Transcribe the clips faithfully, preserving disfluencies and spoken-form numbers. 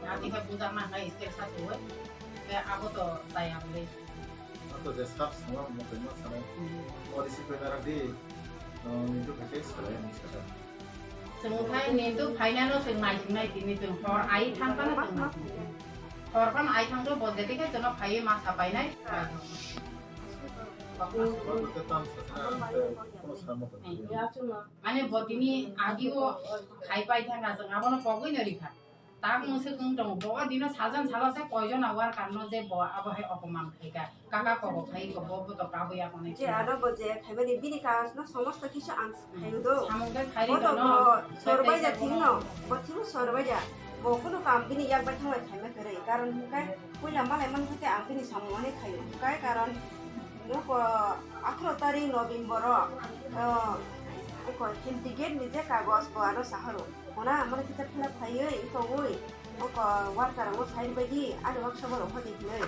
Ani khe bujak nang khe stage sa tuwi. Khe abo to chaya bwlwi. Ato je sab sama mo khe ma sanai. Mo receive khe darak di. Nintu khe salai ni sasa. Chwng khai nintu phainano chwng naisingnai tini chwng hor ai thang phano chwng naisingnai. Hor phano ai thang do bo jete khe chwngno phaiwi ma sapainai. Bo khe tam sasa, kono sama khe. Mane bo tini agio khai pai thangkha, chwng abono pogwi no rikha. Tak mwswk wng tongo, bo o dino saljan salo se koijon a worker no je bo abo hai opoman khaikha, kaka kobo khai ko bo boto kabui ya kone. Je ano bo je khaimani bini kaas no somosto kisu ang khaio do. Samung khe khai ri boto no, bo sorbai ja thing no, bo thing sorbai ja. Bo kunu kam bini yak bai thanglai khaima kwrwi, karon hwnkhe puila malai man hwnkhe ang bini samung ani khaio. Kai karon nuko atharo tarik November o, o, ko Himtigate ni je kagos bo ano saharo. Hona, mane kisa philap khaiwi, tongwi, oko worker rokno sai rwbaidi, ani workshop o rokho di hinwi.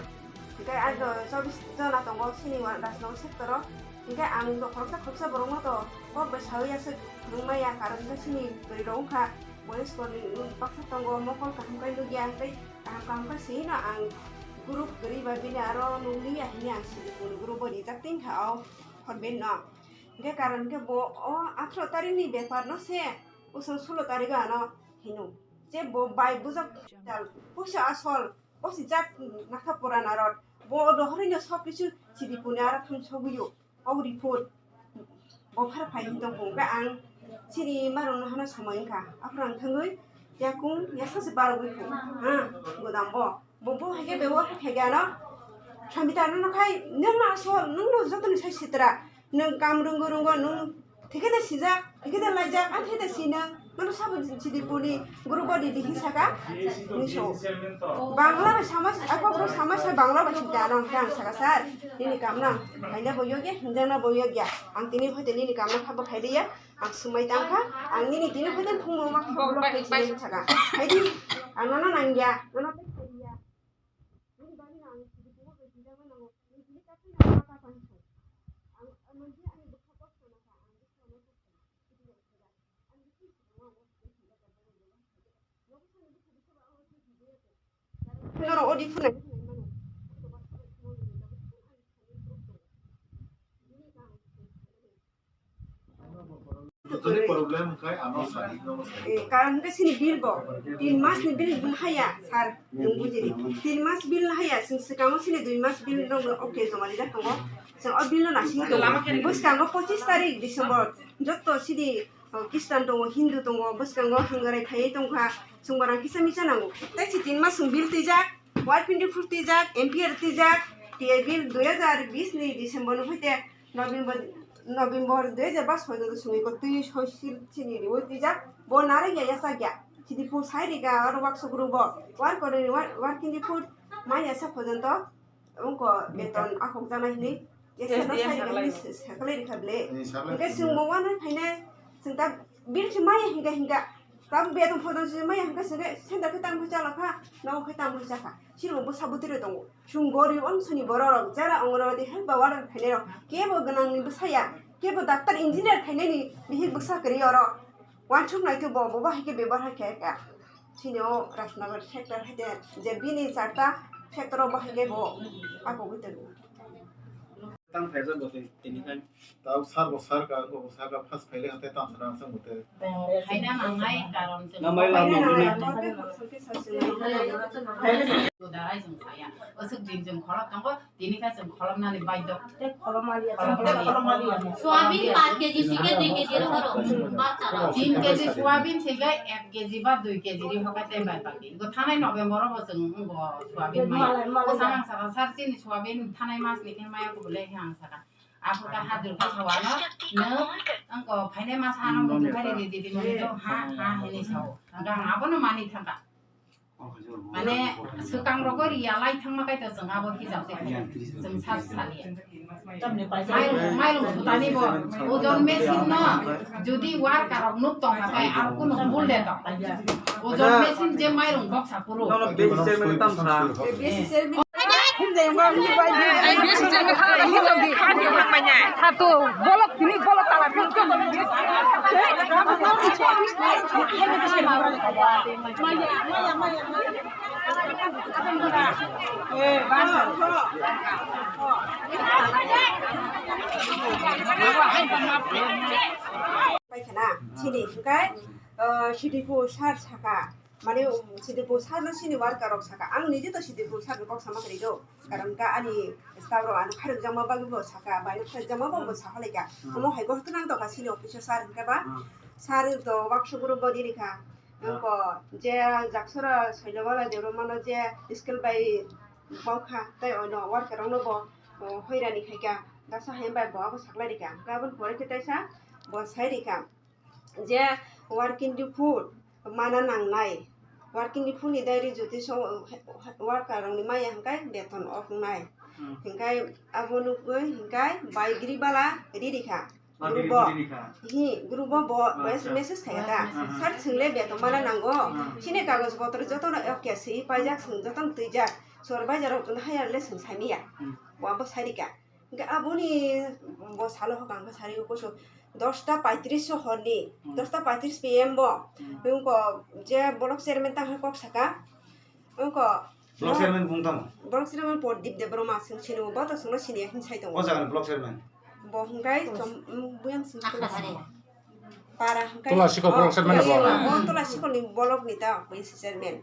Hinkhe aro chobbish jona tongo sini wa-, Rajnagar sector o. Hinkhe ang bo khoroksa khoroksa borokno to kok bai sawi aswk phwrwng maya, karon hinkhe sini bwrwi rok wngkha, boyos koni baksa tongo, mokol kaham khe nukya, tei kaham kaham khe swi no ang group kwrwi ba bini aro nukliya hinwi ang sini group bo rijak tingkha o hwnwi no. Hinkhe karon hinkhe bo o atharo tarik ni bepar no se, bwswng sulo tarik o ano hino. Je bo bai bujak tal, puisa asol, o si jat nakha pura narot. Bo dohorino sob kisu sidi puni aro thum sogwi o. O report. Bo phar phai tong kung ka ang sini marung no hano samoi wngkha. Aphuru ang thangwi yakung yasa se barogwi kung. Ha, godam bo. Bo bo hai khe bebo hai khe gano. Samita no khai nung no asol, nung no joto ni sai sitra. Nung kam runggo runggo, nung thikhe da sijak, thikhe da laijak, a thikhe da sinung. Nung sabo sidi puni guru body di hisaka. Niso. Bangla bai sama, ako bro sama sa Bangla bai sida nang kang saka sar. Nini kam nang. Haina bo yogya, hinjana bo yogya. Ang tini hoite nini kam nang khabo khai dia. Ang sumai tangkha, ang nini tini hoite phung bo ma khabo khai saka. Haidi, ang nono nangya, nono. Norok odi phunai. Totally problem khai ano sadi no sadi. Eh, karon hwnkhe sini bill bo tin mas ni bill haya sir, nwng bujidi. Tin mas bill haya, chwng swkango sini dui mas bill no okay joma rijak tongo. Chwng o bill no naising tongo. Bwskango pochis tarik December, jotto sidi, oh, Christian tongo, Hindu tongo, bwskango hangrai khaiwi tongkha, chwng barang kisa misa nango. Tei si tin mas chwng bill twijak, Y twenty-four twijak, M P R twijak, T I bill dui hazar bish ni December no hoite November, November dui hazar bas hoito songwi ko twi soi sil chini riwi twijak, bo narwk ya yachak ya. Chini pu sai rika aro workshop room bo, work order ni work, working report, manya sa phojonto. Wngkha beton akhok jana hinwi, S D M saklai rikha ble. Hwnkhe chwng bo uanwi phainai, chwng ta bill se maya hinga hinga. Tabuk beton photon se maya hinga chwngkhe center khe tamo chalokha, nogo khe tamo chakha. Chini bo bwsa bwtwi rok tongo. Chwng gorib ongsoni borok rok, jara Anganwadi help ba order khainai rok. Kebo gwnang ni bwsa ya, kebo doctor engineer khainai ni bihik bwsa kwrwi oro. Uansuk nai khe bo, bo bahai khe bebohar khe kha. Chini o Rajnagar sector hai khe je bini charta sector o bahai khe bo akogwi tongo. Ang phaijak bo tei tini khai. Tao sar bo sar ka, bo sar ka, first phaile hante tam sana asang bo tei. Haina nangnai karon se. Namai lam nini. Darai jong saya. Asuk jing jong kholok tangbo, tini khai jong kholok nani baidok. Soyabin paanch K G sike dui K G ro horo. Tin K G soyabin sike ek K G ba dui K G ri hokai tei bai baki. Go thanai November o bo jong go soyabin mai. Ko samang saka sar chini soyabin thanai mas ni khe maya ko bole ang saka. Ako ka hadur ka sawa no, no, ang ko phaine mas ano mutu kari di di di mani do ha ha hini sao. Ang ka abo no mani thangka. Mane swkang rogo riya lai thangma kai to chwng abo hijab se khai. Chwng sar saliya. Mairung, mairung sutani bo. Ojon machine no jodi worker rok nuk tong kha khai ar kuno bul de tong. Ojon machine je mairung boksa puro. Nono besi chairman tam sa. Hatu, bolok tini bolok tala. Paikha na, chini, hwnkhe, uh, C D P O sir saka, mane, um, C D P O sir no chini worker rok saka, ang nije to C D P O sir no kok sama kwrwi do, karon ka ani staff rok ano khairok jakma bagwi bo saka, bai no khairok jakma bagwi bo sahalai ka, omo hai bo hwnkhe nang tongkha chini office o sir hwnkhe ba, sir to workshop group bo riri kha, wngkha je Jaksora Soilabala Debbarma no je skill bai bokha, tei ono worker rok no bo, o, hoirani khaikha, gasa hai bai bo abo saklai rikha, hwnkhe aboni pore khe teisa bo sai rikha. Je working report mana nangnai, working report ni diary jyoti so worker rok ni maya hwnkhe beton ok wngnai, hwnkhe abo nugwi hwnkhe bai giri bala ri rikha. Group bo hi group bo bo message khai ta. Sir, chwngle beton mana nango, chini kagoj potro joto no ok swi paijak, chwng joto no twijak, supervisor rok hire le chwng sai manya. Bo abo sai rikha. Hwnkhe aboni bo salo hokang khe sari o kusu dosta paitris o horni, dosta paitris P M bo. Wngkha je block chairman tang kok saka. Wngkha block chairman bung tamo? Block chairman Pordip Debbarma, chwng sini bo to chwngno sini hin sai tongo. O jaga ni block chairman? Bo hwnkhe chom, buyang sini para hwnkhe. Tola sikol block chairman bo? O tola sikol ni block ni ta B S C chairman.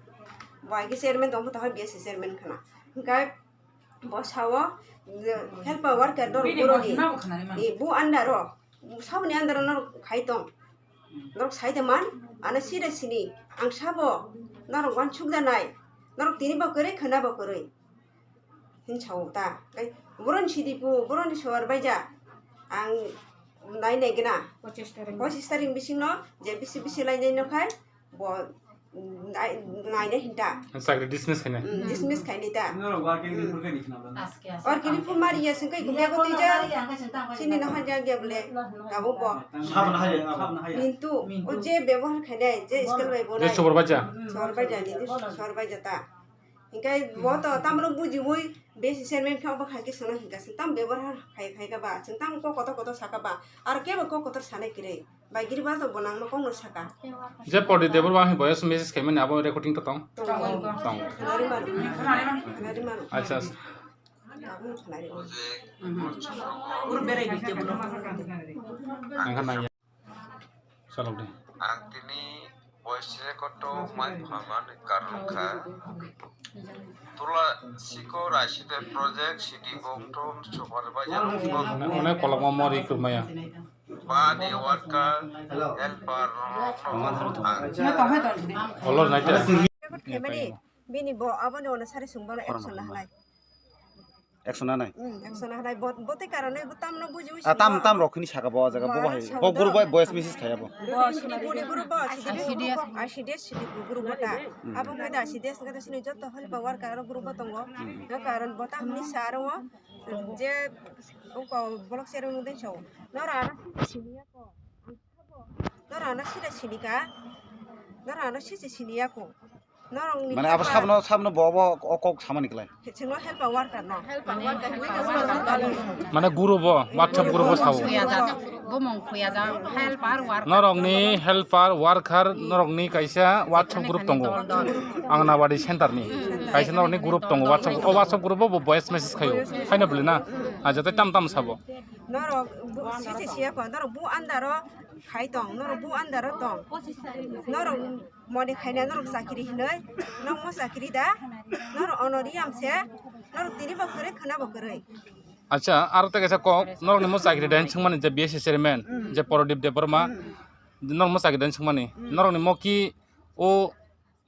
Bo agi chairman tong khe B S C chairman khana. Hwnkhe bo sao, helper worker norok boroni, e, bo under o, saboni under o norok khai tong, norok sai de man, ano sida sini, ang sabo, norok uansuk da nai, norok tini bo kwrwi, khwna bo kwrwi, hin sao ta, boroni C D P O, boroni supervisor, ang nai nai gana, pochis tarik bisingo je bisi bisi lai nai no khai, bo nai, naina hinta. Sakri dismiss khaina. Mm, dismiss khaini ta. Noro working report khaini khna ba. Aske, aske. Working report mari ya sengkai gumya ko tija. Sini na haja dia bole. Kabo bo. Sab na haja, sab na haja. Mintu, o je bebohar khainai, je skill bai bo nai. Je chobor baja. Chobor baja ni, je chobor baja ta. Hinkai bo to tamro buji bui, besi chairman kha bo khai ke sono hinka se tam bebohar khai khai ka ba. Seng tam ko kotor kotor saka ba. Ar ke bo ko kotor sanai kire. Bai giri ba to bo nang no kong no saka. Je Pordip Debbarma hai voice message khaimani abo recording to tong? Tongo. Tong. Khwnari mano. Khwnari mano. Acha, acha. Abo no khwnari mano. Ur berai di table. Ang khan nang ya. Salok de. Ang tini voice record to mai phamani karon kha. Tula siko raisite project sidi bongthom supervisor. One, one kolokma mori kurmaya. Bani worker, helper, rok, rok, rok. Olor naita. Record khaimani, bini bo aboni ono sari sung bono action lahalai. Action nanai? Mm, action lahalai. Bo, bo tei karon bo tamno buji. Ah, tam, tam rok khini saka bo jaga bo bahai. Bo group bai voice message khaya bo. Bo sini boni group bo, C D S, C D S, C D S group bo ta. Abo khe da C D S khe da sini joto helper worker group bo tongo. Karon bo tamni saro je ungko block chairman dei so. Nora sini ya ko. Nora no sida sini ka. Nora no sisi sini ya ko. Norok ni mane abo sabno, sabno bo, bo o kok samani klai. Chwngno helper worker no. Helper worker hinwi ka. Mane guru bo, WhatsApp guru bo sao. Bumung khuya jak, bumung khuya jak, helper worker. Norok ni helper worker, norok ni kaisa WhatsApp group tongo. Anganwadi center ni. Kaisa norok ni group tongo, WhatsApp, o WhatsApp group bo voice message khayo. Khaina bole na. Aja tei tam tam sabo. Norok bu-, sisi siya ko, norok bu andaro khai tong, norok bu andaro tong. Norok moni khaina norok chakiri hinoi, norok mo chakiri da, norok onori amse, norok tini bo kwrwi khwna bo kwrwi. Acha, aro tei kaisa kok, norok ni mo chakiri da hin singmani je B S C chairman, je Prodip Debbarma, norok mo chakiri da hin singmani, norok ni mo ki o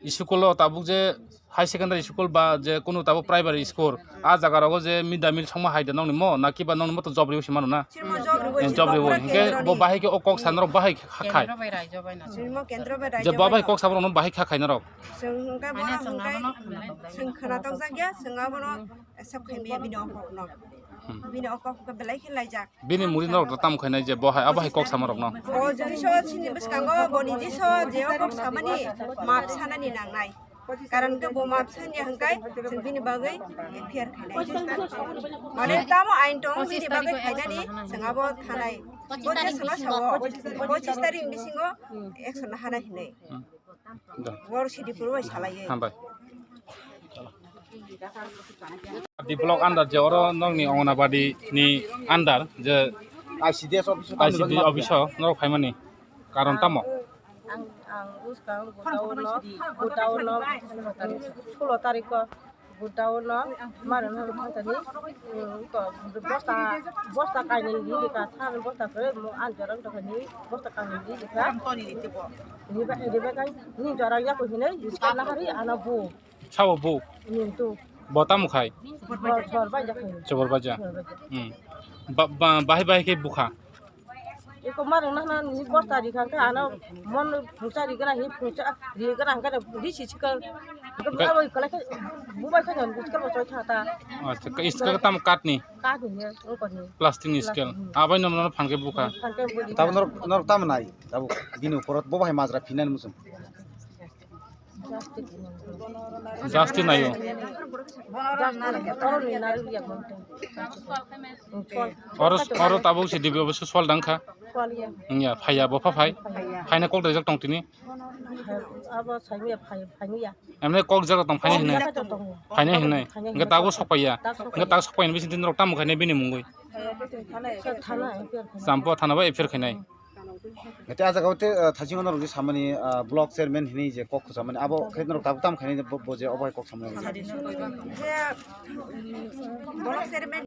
school o tabuk je high secondary school ba je kunu tabuk primary school, a jaga rogo je mid day meal songma hai de nongni mo, na kiba nongni mo to job riwi se mano na? Sirmo job riwi Eh, se job riwi. Hingke bo bahai ke o kok sa norok bahai kha khai. Kendro bai raijo bai na. Sirmo kendro bai raijo Je bo bahai kok sa norok bahai kha khai norok. Sing hingke bo hingke sing khana tong jak ya, sing abono accept khai me bini o kok no. Hmm. Bini o kok ke belai khe laijak. Bini muri norok tam khainai je bo hai, abo hai kok sama rok no. O jiso chini bwskango boni jiso je o kok samani map sanani nangnai. Karon ke bo map sanya hwnkhe chwng bini bagwi F I R khainai. Mane tamo ain tong bini bagwi khainani chwng abo thanai. Bo je sona sao pochis tarikh bisingo action hana hinai. Hmm. Da. Bor sidi purwai salaiye. Hambai. D block under je oro nokni Anganabadi ni under je I C D S office o I C D S office o norok phaimani karon tamo? Ang, ang uskang gudao no, gudao no, sulo tarikh o. Gudao no, maro no thani, um, ko bosta, bosta kainwi ri ka, than bosta khe, mo an jorang to kani, bosta kainwi ri ka. Riba, riba kai, ni jorang ya ko hinai, iska na hari, ana bu. Sabo bu? Ni tu. Bo tamo khai? Bo, chor bai ja khai. Chobor baja. Chor bai ja. Hmm. Ba, ba, bahai bahai khe bukha. Eko marung nahna ni bosta ri kha khe ano mon phungsa ri gra hi phungsa ri gra hangkhe ri si chikal. Eko Ga- bubai kala khe bubai khe jan chikal bo choi tha ta. Acha, ka iska ka tam kat ni? Kat ni, ongko ni. Plastic ni iska. Plastic ni. Abai nom nom phan khe bukha. Phan khe bukha. Tabo norok, norok tam nai. Tabo bini ukorot bo bahai majra phinan musung. Justice nayo. Oro, oro tabuk si dibi obo sol dangkha. Wngya, phaiya, bopha phai. Phaina kok daijak tong tini. Emne kok jaga tong phaina hinai. Phaina hinai. Hingke tabuk sokpaiya. Hingke tabuk sokpaiya bisi tin rok tamo khainai bini mungwi. Champo thana bai F I R khainai. Ete a jaga o te, ah, thaching ono rok je samani, ah, block chairman hinui je kok khwchamani abo khe norok tabuk tam khainai bo, bo je obo hai kok samani. Je, mm, block chairman.